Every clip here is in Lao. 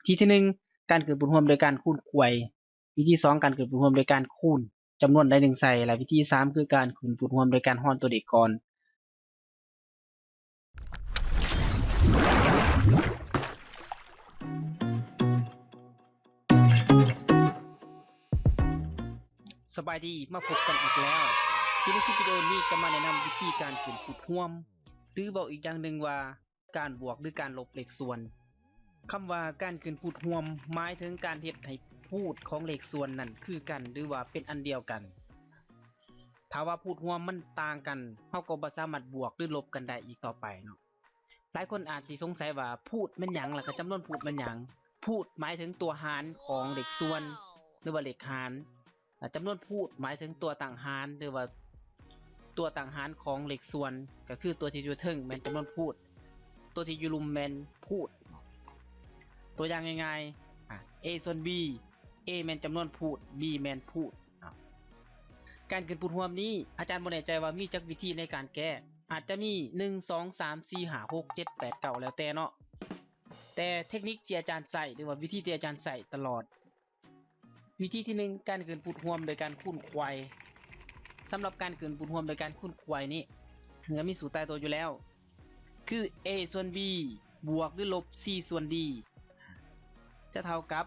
ວິທີທີໜຶ່ງ ການຂຶ້ນພູດຮ່ວມໂດຍການຄູນໄຂວ້. ວິທີທີສອງ ການຂຶ້ນພູດຮ່ວມໂດຍການຄູນຈຳນວນໃດໜຶ່ງໃສ່ ແລະ ວິທີທີສາມ ຄືການຂຶ້ນພູດຮ່ວມໂດຍການຮ່ອນຕົວເລກກ່ອນ. ສະບາຍດີ ມາພົບກັນອີກແລ້ວ. ຢູ່ໃນຄລິບວິດີໂອນີ້ ຈະມາແນະນຳວິທີການຂຶ້ນພູດຮ່ວມ ຫຼື ເວົ້າອີກຢ່າງໜຶ່ງວ່າ ການບວກ ຫຼື ການລົບເລກສ່ວນ. ຄຳວ່າການຂຶ້ນພູດຮ່ວມ ໝາຍເຖິງການເຮັດໃຫ້ພູດຂອງເລກສ່ວນນັ້ນຄືກັນ ຫຼືວ່າເປັນອັນດຽວກັນ. ຖ້າວ່າພູດຮ່ວມມັນຕ່າງກັນ, ເຮົາກໍບໍ່ສາມາດບວກ ຫຼື ລົບກັນໄດ້ອີກຕໍ່ໄປເນາະ. ຫຼາຍຄົນອາດຊິສົງໄສວ່າ ພູດແມ່ນຫຍັງ ແລ້ວກໍຈຳນວນພູດແມ່ນຫຍັງ? ພູດໝາຍເຖິງຕົວຫານຂອງເລກສ່ວນ ຫຼືວ່າເລກຫານ. ອາ ຈຳນວນພູດໝາຍເຖິງຕົວຕັ້ງຫານ ຫຼືວ່າຕົວຕັ້ງຫານຂອງເລກສ່ວນ, ກໍຄືຕົວທີ່ຢູ່ເທິງແມ່ນຈຳນວນພູດ, ຕົວທີ່ຢູ່ລຸ່ມແມ່ນພູດ. ຕົວຢ່າງງ່າຍໆ ອາ A ສ່ວນ B, A ແມ່ນຈຳນວນພູດ, B ແມ່ນພູດ. ອາ ການຂຶ້ນພູດຮ່ວມນີ້ ອາຈານບໍ່ແນ່ໃຈວ່າມີຈັກວິທີໃນການແກ້, ອາດຈະມີໜຶ່ງ ສອງ ສາມ ສີ່ ຫ້າ ຫົກ ເຈັດ ແປດ ເກົ້າ ແລ້ວແຕ່ເນາະ. ແຕ່ເທັກນິກທີ່ອາຈານໃຊ້ ຫຼືວ່າວິທີທີ່ອາຈານໃຊ້ຕະຫຼອດ ວິທີທີໜຶ່ງ ການຂຶ້ນພູດຮ່ວມໂດຍການຄູນໄຂວ້. ສຳລັບການຂຶ້ນພູດຮ່ວມໂດຍການຄູນໄຂວ້ນີ້ ມັນກໍມີສູດຕາຍຕົວຢູ່ແລ້ວ ຄື A ສ່ວນ B ບວກ ຫຼື ລົບ C ສ່ວນ D ຈະເທົ່າກັບ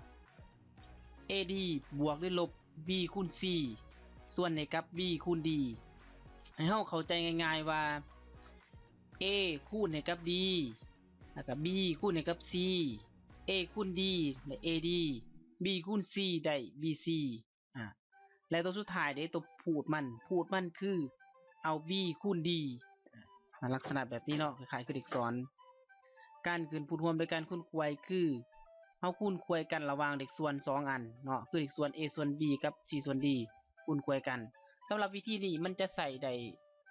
AD ບວກ ຫຼື ລົບ B ຄູນ C ສ່ວນໃຫ້ກັບ B ຄູນ D. ໃຫ້ເຮົາເຂົ້າໃຈງ່າຍໆວ່າ A ຄູນໃຫ້ກັບ D ແລ້ວກໍ B ຄູນໃຫ້ກັບ C, A ຄູນ D ໄດ້ AD, B ຄູນ C ໄດ້ BC. ອາ ແລະ ຕົວສຸດທ້າຍເດ້ ຕົວພູດມັນ, ພູດມັນຄືເອົາ B ຄູນ D. ອາ ລັກສະນະແບບນີ້ເນາະ, ຄ້າຍໆຄືເດັກສອນ. ການຂຶ້ນພູດຮ່ວມໂດຍການຄູນໄຂວ້ຄື ເຮົາຄູນໄຂວ້ກັນລະຫວ່າງເລກສ່ວນສອງອັນເນາະ, ຄືເລກສ່ວນ A ສ່ວນ B ກັບ C ສ່ວນ D ຄູນໄຂວ້ກັນ. ສຳລັບວິທີນີ້ມັນຈະໃຊ້ໄດ້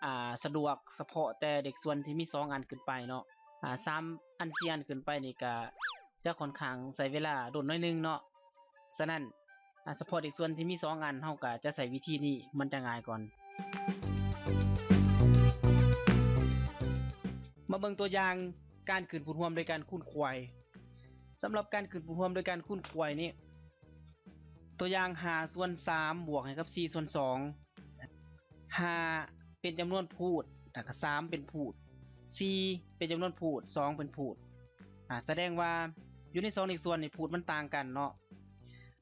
ອາ ສະດວກສະເພາະແຕ່ເລກສ່ວນທີ່ມີສອງອັນຂຶ້ນໄປເນາະ. ອາ ສາມອັນ ສີ່ອັນຂຶ້ນໄປນີ້ກະຈະຂ້ອນຂ້າງໃຊ້ເວລາດົນໜ້ອຍໜຶ່ງເນາະ. ສະນັ້ນ ອາ ສະເພາະເລກສ່ວນທີ່ມີສອງອັນ ເຮົາກະຈະໃຊ້ວິທີນີ້ ມັນຈະງ່າຍກ່ອນ. ມາເບິ່ງຕົວຢ່າງການຂຶ້ນພູດຮ່ວມໂດຍການຄູນໄຂວ້. ສຳລັບການຂຶ້ນພູດຮ່ວມໂດຍການຄູນໄຂວ້ນີ້ ຕົວຢ່າງ ຫ້າສ່ວນສາມບວກໃຫ້ກັບສີ່ສ່ວນສອງ. ຫ້າເປັນຈຳນວນພູດ ແລ້ວກໍສາມເປັນພູດ, ສີ່ເປັນຈຳນວນພູດ, ສອງເປັນພູດ. ອາ ສະແດງວ່າຢູ່ໃນສອງເລກສ່ວນນີ້ ພູດມັນຕ່າງກັນເນາະ.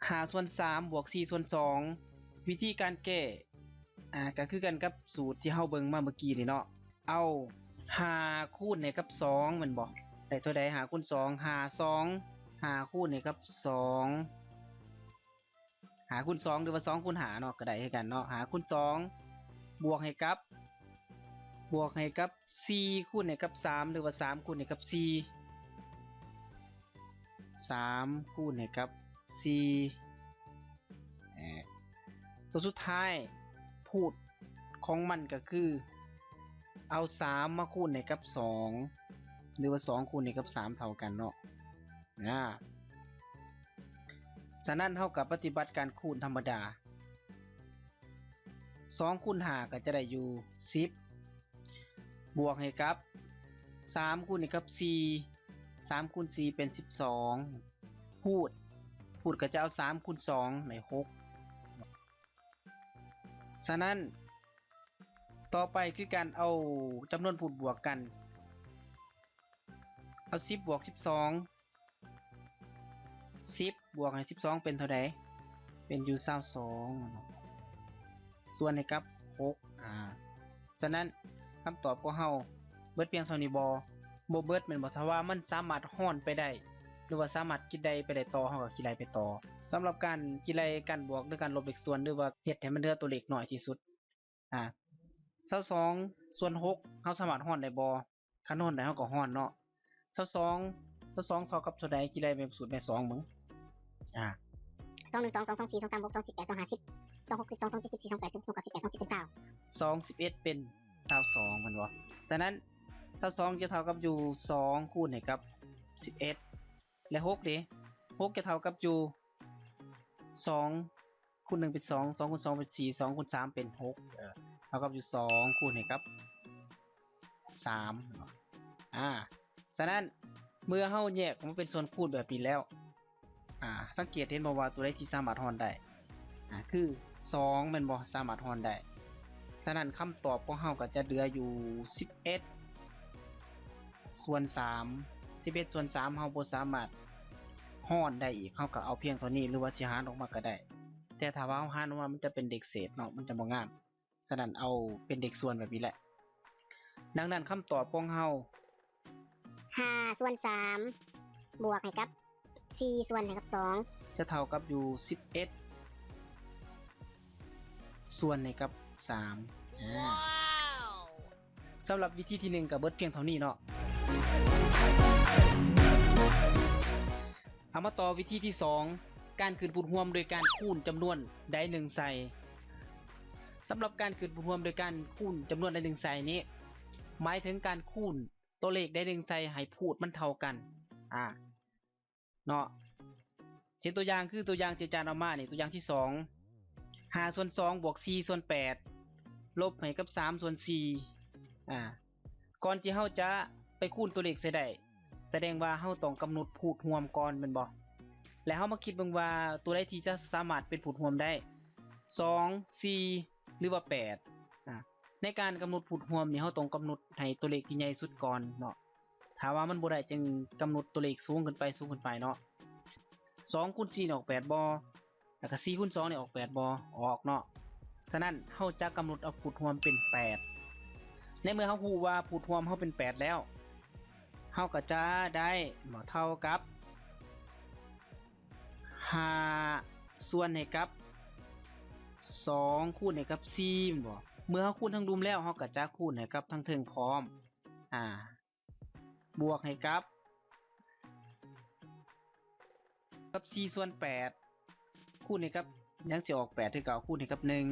ຫ້າສ່ວນສາມບວກສີ່ສ່ວນສອງ ວິທີການແກ້ ອາ ກໍຄືກັນກັບສູດທີ່ເຮົາເບິ່ງມາເມື່ອກີ້ນີ້ເນາະ. ເອົາຫ້າຄູນໃຫ້ກັບສອງແມ່ນບໍ່? ໄດ້ເທົ່າໃດ? ຫ້າຄູນສອງ ຫ້າສອງ ຫ້າຄູນໃຫ້ກັບສອງ ຫ້າຄູນສອງ ຫຼືວ່າສອງຄູນຫ້າເນາະ ກໍໄດ້ຄືກັນເນາະ. ຫ້າຄູນສອງ ບວກໃຫ້ກັບ ບວກໃຫ້ກັບສີ່ຄູນໃຫ້ກັບສາມ ຫຼືວ່າສາມຄູນໃຫ້ກັບສີ່ ສາມຄູນໃຫ້ກັບສີ່. ເອີ ຕົວສຸດທ້າຍ ພູດຂອງມັນກໍຄື ເອົາສາມມາຄູນໃຫ້ກັບສອງ ຫຼືວ່າສອງຄູນໃຫ້ກັບສາມເທົ່າກັນເນາະ. ອາ ສະນັ້ນເຮົາກໍປະຕິບັດການຄູນທຳມະດາ. ສອງຄູນຫ້າກໍຈະໄດ້ຢູ່ສິບ ບວກໃຫ້ກັບສາມຄູນໃຫ້ກັບສີ່ ສາມຄູນສີ່ເປັນສິບສອງ. ພູດ ພູດກໍຈະເອົາສາມຄູນສອງໄດ້ຫົກ. ສະນັ້ນ ຕໍ່ໄປຄືການເອົາຈຳນວນພູດບວກກັນ. ເອົາສິບບວກສິບສອງ ສິບບວກໃຫ້ສິບສອງເປັນເທົ່າໃດ? ເປັນຢູ່ຊາວສອງ ສ່ວນໃຫ້ກັບຫົກ. ອາ ສະນັ້ນ ຄຳຕອບຂອງເຮົາເບິດພຽງສ່ຳນີ້ບໍ່? ບໍ່ເບິດແມ່ນບໍ່? ຖ້າວ່າມັນສາມາດຮ່ອນໄປໄດ້ ຫຼືວ່າສາມາດຄິດໄລ່ໄປໄດ້ຕໍ່ ເຮົາກໍຄິດໄລ່ໄປຕໍ່. ສຳລັບການຄິດໄລ່ການບວກ ຫຼື ການລົບເລກສ່ວນ ຫຼືວ່າເຮັດໃຫ້ມັນເຫຼືອຕົວເລກໜ້ອຍທີ່ສຸດ. ອາ ຊາວສອງສ່ວນຫົກ ເຮົາສາມາດຮ່ອນໄດ້ບໍ່? ຄັນຮ່ອນໄດ້ເຮົາກໍຮ່ອນເນາະ. ຊາວສອງ ຊາວສອງເທົ່າກັບເທົ່າໃດ? ຄິດໄລ່ແມ່ສູດແມ່ສອງເບິ່ງ. ອາ ສອງໜຶ່ງສອງ ສອງສອງສີ່ ສອງສາມຫົກ ສອງສີ່ແປດ ສອງຫ້າສິບ ສອງຫົກສິບສອງ ສອງເຈັດສິບສີ່ ສອງແປດສິບ ສອງເກົ້າສິບແປດ ສອງສິບເປັນຊາວ ສອງສິບເອັດເປັນຊາວສອງແມ່ນບໍ່? ສະນັ້ນ ຊາວສອງຈະເທົ່າກັບຢູ່ສອງຄູນໃຫ້ກັບສິບເອັດ ແລະ ຫົກເດ? ຫົກຈະເທົ່າກັບຢູ່ສອງຄູນໜຶ່ງເປັນສອງ ສອງຄູນສອງເປັນສີ່ ສອງຄູນສາມເປັນຫົກ ເອີ ເທົ່າກັບຢູ່ສອງຄູນໃຫ້ກັບສາມ. ອາ ສະນັ້ນ ເມື່ອເຮົາແຍກອອກມາເປັນສ່ວນຄູນແບບນີ້ແລ້ວ ອາ ສັງເກດເຫັນບໍ່ວ່າຕົວໃດທີ່ສາມາດຮ່ອນໄດ້? ອາ ຄືສອງແມ່ນບໍ່? ສາມາດຮ່ອນໄດ້. ສະນັ້ນຄຳຕອບຂອງເຮົາກໍຈະເຫຼືອຢູ່ສິບເອັດສ່ວນສາມ. ສິບເອັດສ່ວນສາມເຮົາບໍ່ສາມາດຮ່ອນໄດ້ອີກ, ເຮົາກໍເອົາພຽງເທົ່ານີ້ ຫຼືວ່າຊິຫານອອກມາກໍໄດ້. ແຕ່ຖ້າວ່າເຮົາຫານອອກມາ ມັນຈະເປັນເລກເສດເນາະ, ມັນຈະບໍ່ງາມ. ສະນັ້ນເອົາເປັນເລກສ່ວນແບບນີ້ແຫຼະ. ດັ່ງນັ້ນຄຳຕອບຂອງເຮົາ ຫ້າສ່ວນສາມ ບວກໃຫ້ກັບສີ່ສ່ວນໃຫ້ກັບສອງ ຈະເທົ່າກັບຢູ່ສິບເອັດສ່ວນໃຫ້ກັບສາມ. ອາ ສຳລັບວິທີທີໜຶ່ງກໍເບິດພຽງເທົ່ານີ້ເນາະ. ເອົາມາຕໍ່ວິທີທີສອງ ການຂຶ້ນພູດຮ່ວມໂດຍການຄູນຈຳນວນໃດໜຶ່ງໃສ່. ສຳລັບການຂຶ້ນພູດຮ່ວມໂດຍການຄູນຈຳນວນໃດໜຶ່ງໃສ່ນີ້ ໝາຍເຖິງການຄູນຕົວເລກໃດໜຶ່ງໃສ່ໃຫ້ພູດມັນເທົ່າກັນ ອາ ເນາະ. ເຊັ່ນຕົວຢ່າງ ຄືຕົວຢ່າງທີ່ອາຈານເອົາມານີ້ ຕົວຢ່າງທີສອງ ຫ້າສ່ວນສອງ ບວກສີ່ສ່ວນແປດ ລົບໃຫ້ກັບສາມສ່ວນສີ່. ອາ ກ່ອນທີ່ເຮົາຈະໄປຄູນຕົວເລກໃສ່ໄດ້ ສະແດງວ່າເຮົາຕ້ອງກຳນົດພູດຮ່ວມກ່ອນແມ່ນບໍ່? ແລະເຮົາມາຄິດເບິ່ງວ່າຕົວໃດທີ່ຈະສາມາດເປັນພູດຮ່ວມໄດ້ ສອງ ສີ່ ຫຼືວ່າແປດ. ອາ ໃນການກຳນົດພູດຮ່ວມນີ້ ເຮົາຕ້ອງກຳນົດໃຫ້ຕົວເລກທີ່ໃຫຍ່ສຸດກ່ອນເນາະ. ຖ້າວ່າມັນບໍ່ໄດ້ ຈຶ່ງກຳນົດຕົວເລກສູງຂຶ້ນໄປ ສູງຂຶ້ນໄປເນາະ. ສອງຄູນສີ່ອອກແປດບໍ່? ແລ້ວກໍສີ່ຄູນສອງນີ້ອອກແປດບໍ່? ອອກເນາະ. ສະນັ້ນເຮົາຈະກຳນົດເອົາພູດຮ່ວມເປັນແປດ. ໃນເມື່ອເຮົາຮູ້ວ່າພູດຮ່ວມເຮົາເປັນແປດແລ້ວ ເຮົາກໍຈະໄດ້ບໍ່ເທົ່າກັບ ຫ້າສ່ວນໃຫ້ກັບສອງຄູນໃຫ້ກັບສີ່ແມ່ນບໍ່? ເມື່ອເຮົາຄູນທາງລຸ່ມແລ້ວ ເຮົາກໍຈະຄູນໃຫ້ກັບທາງເທິງພ້ອມ ອາ ບວກໃຫ້ກັບ ກັບສີ່ສ່ວນແປດ ຄູນໃຫ້ກັບ ຍັງຊິອອກແປດຄືເກົ່າ ຄູນໃຫ້ກັບໜຶ່ງ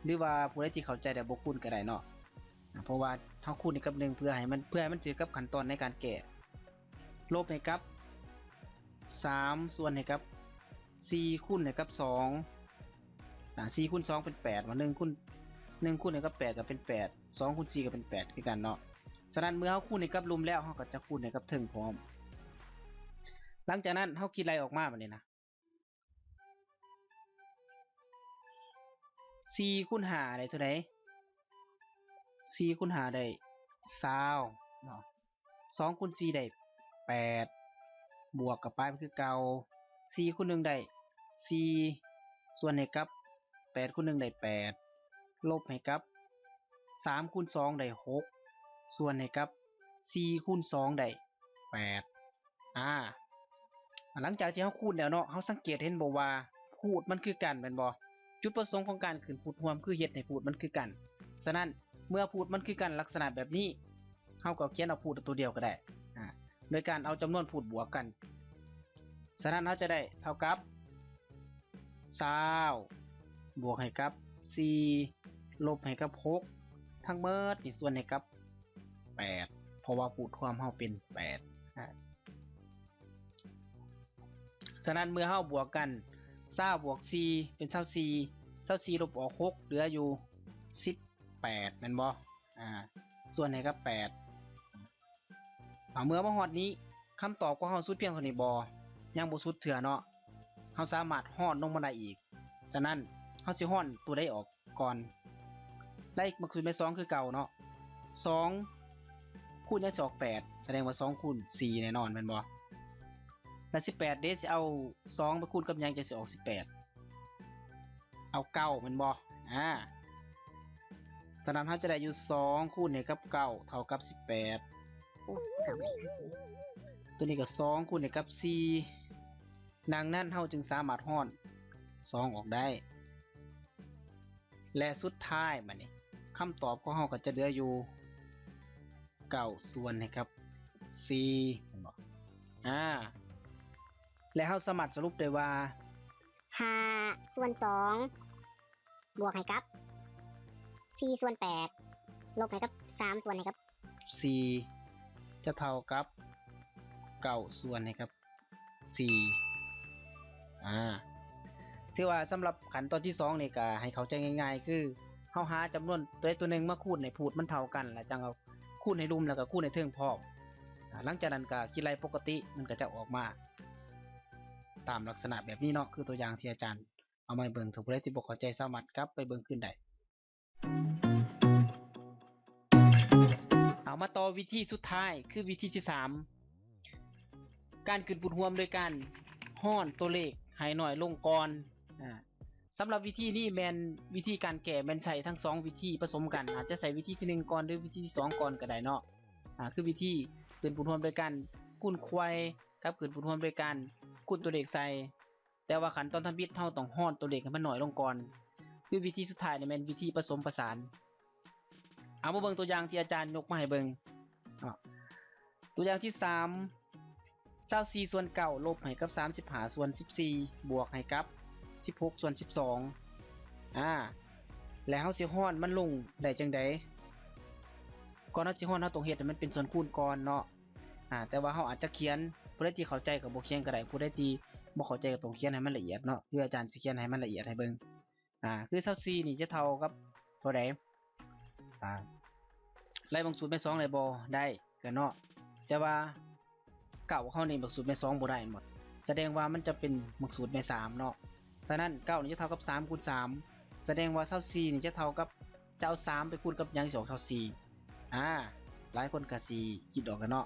ຫຼືວ່າຜູ້ໃດທີ່ເຂົ້າໃຈແລ້ວບໍ່ຄູນກໍໄດ້ເນາະ. ເພາະວ່າເຮົາຄູນໃຫ້ກັບໜຶ່ງ ເພື່ອໃຫ້ມັນ ເພື່ອໃຫ້ມັນຖືກກັບຂັ້ນຕອນໃນການແກ້ ລົບໃຫ້ກັບສາມສ່ວນໃຫ້ກັບສີ່ຄູນໃຫ້ກັບສອງ. ອາ ສີ່ຄູນສອງເປັນແປດ ວ່າ ໜຶ່ງຄູນ ໜຶ່ງຄູນໃຫ້ກັບແປດກໍເປັນແປດ ສອງຄູນສີ່ກໍເປັນແປດຄືກັນເນາະ. ສະນັ້ນເມື່ອເຮົາຄູນໃຫ້ກັບລຸ່ມແລ້ວ ເຮົາກໍຈະຄູນໃຫ້ກັບເທິງພ້ອມ. ຫຼັງຈາກນັ້ນເຮົາຄິດໄລ່ອອກມາບາດນີ້ນະ ສີ່ຄູນຫ້າໄດ້ເທົ່າໃດ? ສີ່ຄູນຫ້າໄດ້ຊາວເນາະ. ສອງຄູນສີ່ໄດ້ແປດ ບວກກັບປາຍມັນຄືເກົ່າ. ສີ່ຄູນໜຶ່ງໄດ້ສີ່ ສ່ວນໃຫ້ກັບແປດຄູນໜຶ່ງໄດ້ແປດ ລົບໃຫ້ກັບສາມຄູນສອງໄດ້ຫົກ ສ່ວນໃຫ້ກັບສີ່ຄູນສອງໄດ້ແປດ. ອາ ຫຼັງຈາກທີ່ເຮົາຄູນແລ້ວເນາະ ເຮົາສັງເກດເຫັນບໍ່ວ່າພູດມັນຄືກັນແມ່ນບໍ່? ຈຸດປະສົງຂອງການຂຶ້ນພູດຮ່ວມຄືເຮັດໃຫ້ພູດມັນຄືກັນ. ສະນັ້ນເມື່ອພູດມັນຄືກັນລັກສະນະແບບນີ້ ເຮົາກໍຂຽນເອົາພູດຕົວດຽວກໍໄດ້ ອາ ໂດຍການເອົາຈຳນວນພູດບວກກັນ. ສະນັ້ນເຮົາຈະໄດ້ເທົ່າກັບຊາວ ບວກໃຫ້ກັບສີ່ ລົບໃຫ້ກັບຫົກ ທັງໝົດນີ້ສ່ວນໃຫ້ກັບແປດ ເພາະວ່າພູດຮ່ວມເຮົາເປັນແປດ ອາ ສະນັ້ນເມື່ອເຮົາບວກກັນ ຊາວບວກສີ່ເປັນຊາວສີ່ ຊາວສີ່ລົບອອກຫົກ ເຫຼືອຢູ່ສິບແປດ ແມ່ນບໍ່? ອາ ສ່ວນໃຫ້ກັບແປດ. ເອົາ ເມື່ອມາຮອດນີ້ ຄຳຕອບຂອງເຮົາສຸດພຽງເທົ່ານີ້ບໍ່? ຍັງບໍ່ສຸດເທື່ອເນາະ ເຮົາສາມາດຮ່ອນລົງມາໄດ້ອີກ. ສະນັ້ນເຮົາຊິຮ່ອນຕົວໃດອອກກ່ອນ? ໄລ່ມາຂຶ້ນເປັນສອງຄືເກົ່າເນາະ ສອງຄູນຍັງຊິອອກແປດ ສະແດງວ່າສອງຄູນສີ່ແນ່ນອນແມ່ນບໍ່? ແລ້ວສິບແປດເດ ຊິເອົາສອງໄປຄູນກັບຫຍັງ ຈັ່ງຊິອອກສິບແປດ? ເອົາເກົ້າແມ່ນບໍ່? ອາ ສະນັ້ນເຮົາຈະໄດ້ຢູ່ສອງຄູນໃຫ້ກັບເກົ້າເທົ່າກັບສິບແປດ ໂອ້ ເກົ້າໄດ້ນະເກ ຕົວນີ້ກໍສອງຄູນໃຫ້ກັບສີ່ ດັ່ງນັ້ນເຮົາຈຶ່ງສາມາດຮ່ອນສອງອອກໄດ້ ແລະ ສຸດທ້າຍບາດນີ້ ຄຳຕອບຂອງເຮົາກໍຈະເຫຼືອຢູ່ເກົ້າສ່ວນໃຫ້ກັບສີ່ ແມ່ນບໍ່? ອາ ແລະ ເຮົາສາມາດສະຫຼຸບໄດ້ວ່າ ຫ້າສ່ວນສອງ ບວກໃຫ້ກັບສີ່ສ່ວນແປດ ລົບໃຫ້ກັບສາມສ່ວນໃຫ້ກັບສີ່ ຈະເທົ່າກັບເກົ້າສ່ວນໃຫ້ກັບສີ່. ອາ ຖືວ່າສຳລັບຂັ້ນຕອນທີສອງນີ້ ກະໃຫ້ເຂົ້າໃຈງ່າຍໆ ຄືເຮົາຫາຈຳນວນຕົວໃດຕົວໜຶ່ງມາຄູນໃຫ້ພູດມັນເທົ່າກັນ ແລ້ວຈັ່ງເອົາຄູນໃຫ້ລຸ່ມ ແລ້ວກໍຄູນໃຫ້ເທິງພ້ອມ. ອາ ຫຼັງຈາກນັ້ນກໍຄິດໄລ່ປົກກະຕິ ມັນກໍຈະອອກມາ ຕາມລັກສະນະແບບນີ້ເນາະ ຄືຕົວຢ່າງທີ່ອາຈານເອົາມາໃຫ້ເບິ່ງ. ຖ້າຜູ້ໃດທີ່ບໍ່ເຂົ້າໃຈສາມາດກັບໄປເບິ່ງຄືນໄດ້. ເອົາ ມາຕໍ່ວິທີສຸດທ້າຍ ຄືວິທີທີສາມ ການຂຶ້ນພູດຮ່ວມໂດຍການຮ້ອນຕົວເລກໃຫ້ໜ້ອຍລົງກ່ອນ. ອາ ສຳລັບວິທີນີ້ແມ່ນ ວິທີການແກ້ແມ່ນໃຊ້ທັງສອງວິທີປະສົມກັນ ອາດຈະໃຊ້ວິທີທີໜຶ່ງກ່ອນ ຫຼື ວິທີທີສອງກ່ອນກໍໄດ້ເນາະ. ອາ ຄືວິທີຂຶ້ນພູດຮ່ວມໂດຍການຄູນໄຂວ້ກັບຂຶ້ນພູດຮ່ວມໂດຍການຄູນຕົວເລກໃສ່ ແຕ່ວ່າຂັ້ນຕອນທຳອິດເຮົາຕ້ອງຮ້ອນຕົວເລກໃຫ້ມັນໜ້ອຍລົງກ່ອນ ຄືວິທີສຸດທ້າຍນີ້ແມ່ນວິທີປະສົມປະສານ. ເອົາ ມາເບິ່ງຕົວຢ່າງທີ່ອາຈານຍົກມາໃຫ້ເບິ່ງເນາະ. ຕົວຢ່າງທີສາມ ຊາວສີ່ສ່ວນເກົ້າ ລົບໃຫ້ກັບສາມສິບຫ້າສ່ວນສິບສີ່ ບວກໃຫ້ກັບສິບຫົກສ່ວນສິບສອງ. ອາ ແລ້ວເຮົາຊິຮ້ອນມັນລົງໄດ້ຈັ່ງໃດ? ກ່ອນເຮົາຊິຮ້ອນ ເຮົາຕ້ອງເຮັດໃຫ້ມັນເປັນສ່ວນຄູນກ່ອນເນາະ. ອາ ແຕ່ວ່າເຮົາອາດຈະຂຽນ ຜູ້ໃດທີ່ເຂົ້າໃຈກໍບໍ່ຂຽນກໍໄດ້ ຜູ້ໃດທີ່ບໍ່ເຂົ້າໃຈກໍຕ້ອງຂຽນໃຫ້ມັນລະອຽດເນາະ ຄືອາຈານຊິຂຽນໃຫ້ມັນລະອຽດໃຫ້ເບິ່ງ. ອາ ຄືຊາວສີ່ນີ້ຈະເທົ່າກັບເທົ່າໃດ? ອາ ໄລ່ບັກສູດແມ່ນສອງໄດ້ບໍ່? ໄດ້ຄືເນາະ ແຕ່ວ່າເກົ້າເຮົານີ້ບັກສູດແມ່ນສອງບໍ່ໄດ້ໝົດ ສະແດງວ່າມັນຈະເປັນບັກສູດແມ່ນສາມເນາະ. ສະນັ້ນເກົ້ານີ້ຈະເທົ່າກັບສາມຄູນສາມ ສະແດງວ່າຊາວສີ່ນີ້ຈະເທົ່າກັບ ຈະເອົາສາມໄປຄູນກັບຫຍັງຊິອອກຊາວສີ່? ອາ ຫຼາຍຄົນກໍຊິຄິດອອກແລ້ວເນາະ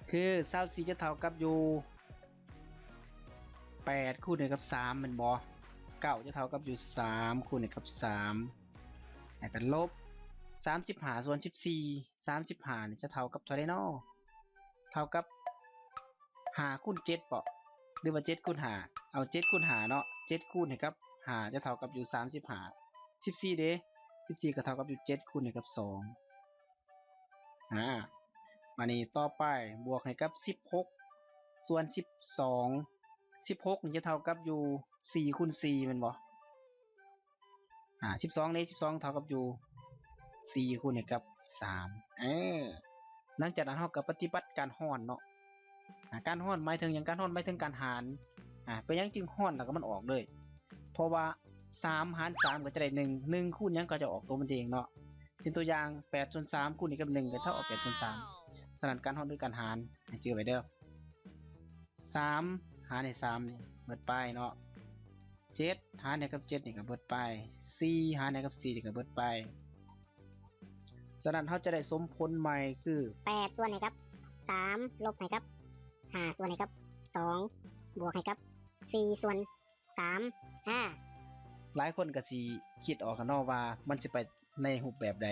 ຄືຊາວສີ່ຈະເທົ່າກັບຢູ່ ແປດຄູນໃຫ້ກັບສາມແມ່ນບໍ່? ເກົ້າຈະເທົ່າກັບຢູ່ສາມຄູນໃຫ້ກັບສາມ ແລ້ວກໍລົບສາມສິບຫ້າສ່ວນສິບສີ່ ສາມສິບຫ້ານີ້ຈະເທົ່າກັບເທົ່າໃດນໍ? ເທົ່າກັບຫ້າຄູນເຈັດບໍ ຫຼືວ່າເຈັດຄູນຫ້າ? ເອົາເຈັດຄູນຫ້າເນາະ ເຈັດຄູນໃຫ້ກັບຫ້າຈະເທົ່າກັບຢູ່ສາມສິບຫ້າ ສິບສີ່ເດ ສິບສີ່ກໍເທົ່າກັບຢູ່ເຈັດຄູນໃຫ້ກັບສອງ. ອາ ບາດນີ້ຕໍ່ໄປບວກໃຫ້ກັບສິບຫົກສ່ວນສິບສອງ ສິບຫົກນີ້ຈະເທົ່າກັບຢູ່ສີ່ຄູນສີ່ແມ່ນບໍ່? ອາ ສິບສອງເດ ສິບສອງເທົ່າກັບຢູ່ສີ່ຄູນໃຫ້ກັບສາມ. ເອີ ຫຼັງຈາກນັ້ນເຮົາກໍປະຕິບັດການຮ້ອນເນາະ. ອາ ການຮ້ອນໝາຍເຖິງຫຍັງ? ການຮ້ອນໝາຍເຖິງການຫານ. ອາ ເປັນຫຍັງຈຶ່ງຮ້ອນແລ້ວກໍມັນອອກເລີຍ? ເພາະວ່າສາມຫານສາມກໍຈະໄດ້ໜຶ່ງ ໜຶ່ງຄູນຫຍັງກໍຈະອອກຕົວມັນເອງເນາະ. ເຊັ່ນຕົວຢ່າງ ແປດສ່ວນສາມຄູນໃຫ້ກັບໜຶ່ງກໍເທົ່າກັບແປດສ່ວນສາມ. ສະນັ້ນການຮ້ອນຄືການຫານ ໃຫ້ຈື່ໄວ້ເດີ ສາມຫານໃຫ້ສາມນີ້ເບິດໄປເນາະ ເຈັດຫານໃຫ້ກັບເຈັດນີ້ກໍເບິດໄປ ສີ່ຫານໃຫ້ກັບສີ່ນີ້ກໍເບິດໄປ. ສະນັ້ນເຮົາຈະໄດ້ສົມຜົນໃໝ່ຄື ແປດສ່ວນໃຫ້ກັບສາມ ລົບໃຫ້ກັບຫ້າສ່ວນໃຫ້ກັບສອງ ບວກໃຫ້ກັບສີ່ສ່ວນສາມ. ອາ ຫຼາຍຄົນກໍຊິຄິດອອກແລ້ວເນາະວ່າມັນຊິໄປໃນຮູບແບບໃດ.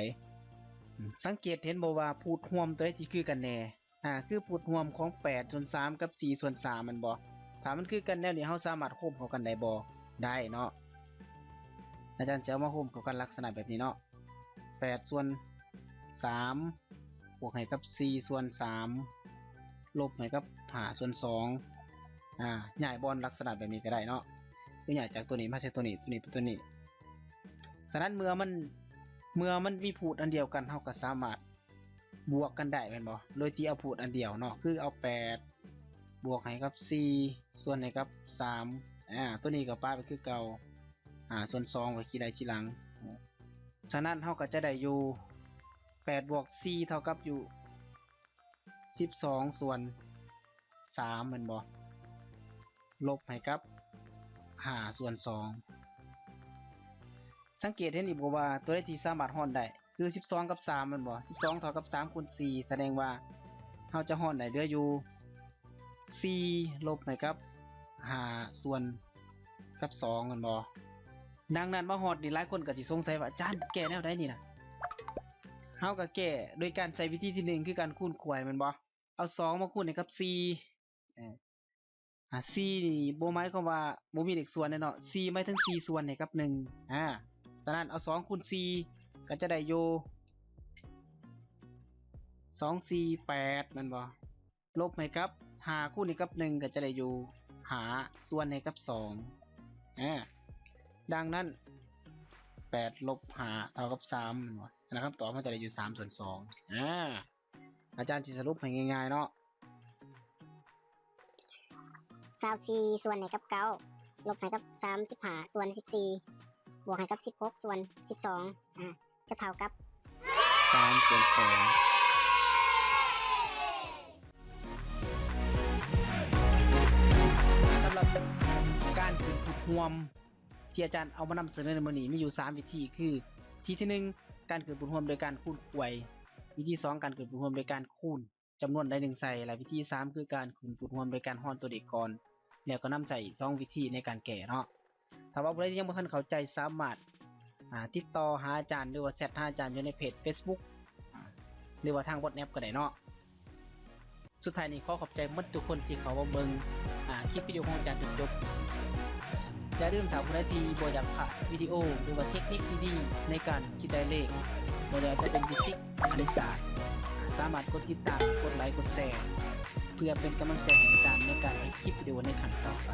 ອາ ສັງເກດເຫັນບໍ່ວ່າພູດຮ່ວມຕົວໃດທີ່ຄືກັນແດ່? ອາ ຄືພູດຮ່ວມຂອງແປດສ່ວນສາມກັບສີ່ສ່ວນສາມແມ່ນບໍ່? ຖ້າມັນຄືກັນແນວນີ້ ເຮົາສາມາດໂຮມເຂົ້າກັນໄດ້ບໍ່? ໄດ້ເນາະ. ອາຈານຊິເອົາມາໂຮມເຂົ້າກັນລັກສະນະແບບນີ້ເນາະ ແປດສ່ວນສາມ ບວກໃຫ້ກັບສີ່ສ່ວນສາມ ລົບໃຫ້ກັບຫ້າສ່ວນສອງ. ອາ ຍ້າຍບ່ອນລັກສະນະແບບນີ້ກໍໄດ້ເນາະ ຄືຍ້າຍຈາກຕົວນີ້ມາໃສ່ຕົວນີ້ ຕົວນີ້ເປັນຕົວນີ້. ສະນັ້ນເມື່ອມັນ ເມື່ອມັນມີພູດອັນດຽວກັນ ເຮົາກໍສາມາດ ບວກກັນໄດ້ແມ່ນບໍ່? ໂດຍທີ່ເອົາພູດອັນດຽວເນາະ ຄືເອົາແປດບວກໃຫ້ກັບສີ່ສ່ວນໃຫ້ກັບສາມ ອາ ຕົວນີ້ກໍປະໄປຄືເກົ່າ ຫ້າສ່ວນສອງໄວ້ທີ່ໄດ້ທີຫຼັງ. ສະນັ້ນເຮົາກໍຈະໄດ້ຢູ່ ແປດບວກສີ່ເທົ່າກັບຢູ່ສິບສອງສ່ວນສາມແມ່ນບໍ່? ລົບໃຫ້ກັບຫ້າສ່ວນສອງ. ສັງເກດເຫັນອີກບໍ່ວ່າຕົວໃດທີ່ສາມາດຮ້ອນໄດ້? ຄືສິບສອງກັບສາມແມ່ນບໍ່? ສິບສອງເທົ່າກັບສາມຄູນສີ່ ສະແດງວ່າເຮົາຈະຮ້ອນໄດ້ເຫຼືອຢູ່ສີ່ລົບໃຫ້ກັບຫ້າສ່ວນກັບສອງແມ່ນບໍ່? ດັ່ງນັ້ນມາຮອດນີ້ ຫຼາຍຄົນກໍຊິສົງໄສວ່າ ອາຈານແກ້ແນວໃດນີ້ນະ? ເຮົາກໍແກ້ໂດຍການໃຊ້ວິທີທີໜຶ່ງ ຄືການຄູນໄຂວ້ແມ່ນບໍ່? ເອົາສອງມາຄູນໃຫ້ກັບສີ່ ເອີ ອາ ສີ່ນີ້ບໍ່ໝາຍຄວາມວ່າບໍ່ມີເລກສ່ວນເດ້ເນາະ ສີ່ໝາຍເຖິງສີ່ສ່ວນໃຫ້ກັບໜຶ່ງ. ອາ ສະນັ້ນເອົາສອງຄູນສີ່ກໍຈະໄດ້ຢູ່ສອງສີ່ແປດແມ່ນບໍ່? ລົບໃຫ້ກັບຫ້າຄູນໃຫ້ກັບໜຶ່ງກໍຈະໄດ້ຢູ່ຫ້າສ່ວນໃຫ້ກັບສອງ. ອາ ດັ່ງນັ້ນແປດລົບຫ້າເທົ່າກັບສາມແມ່ນບໍ່? ສະນັ້ນຄຳຕອບເຮົາຈະໄດ້ຢູ່ສາມສ່ວນສອງ. ອາ ອາຈານຊິສະຫຼຸບໃຫ້ງ່າຍໆເນາະ ຊາວສີ່ສ່ວນໃຫ້ກັບເກົ້າ ລົບໃຫ້ກັບສາມສິບຫ້າສ່ວນສິບສີ່ ບວກໃຫ້ກັບສິບຫົກສ່ວນສິບສອງ ອາ ຈະເທົ່າກັບສາມສ່ວນສອງ. ອາ ສຳ ຮ່ວມ ທີ່ອາຈານເອົາມານຳສະເໜີໃນມື້ນີ້ມີຢູ່ສາມວິທີ ຄື ວິທີທີໜຶ່ງ ການຂຶ້ນພູດຮ່ວມໂດຍການຄູນຂວາຍ, ວິທີສອງ ການຂຶ້ນພູດຮ່ວມໂດຍການຄູນຈຳນວນໃດໜຶ່ງໃສ່ ແລະ ວິທີສາມ ຄືການຂຶ້ນພູດຮ່ວມໂດຍການຮອນຕົວເລກກ່ອນ ແລ້ວກໍນຳໃຊ້ສອງວິທີໃນການແກ້ເນາະ. ຖ້າວ່າຜູ້ໃດທີ່ຍັງບໍ່ທັນເຂົ້າໃຈ ສາມາດ ອ່າ ຕິດຕໍ່ຫາອາຈານ ຫຼືວ່າແຊັດຫາອາຈານຢູ່ໃນເພຈເຟສບຸກ ອ່າ ຫຼືວ່າທາງ WhatsApp ກໍໄດ້ເນາະ. ສຸດທ້າຍນີ້ຂໍຂອບໃຈໝົດທຸກຄົນທີ່ເຂົ້າມາເບິ່ງ ອ່າ ຄລິບວິດີໂອຂອງອາຈານຈົນຈົບ. ຢ່າລືມ ຖ້າຜູ້ໃດທີ່ບໍ່ຢາກພາດວິດີໂອ ຫຼືວ່າເທັກນິກດີໆໃນການຄິດໄລ່ເລກ ບໍ່ວ່າຈະເປັນຟີຊິກ, ຄະນິດສາດ, ສາມາດກົດຕິດຕາມ, ກົດໄລ, ກົດແຊ ເພື່ອເປັນກຳລັງໃຈໃຫ້ອາຈານໃນການເຮັດຄລິບວິດີໂອໃນຄັ້ງຕໍ່ໄປ.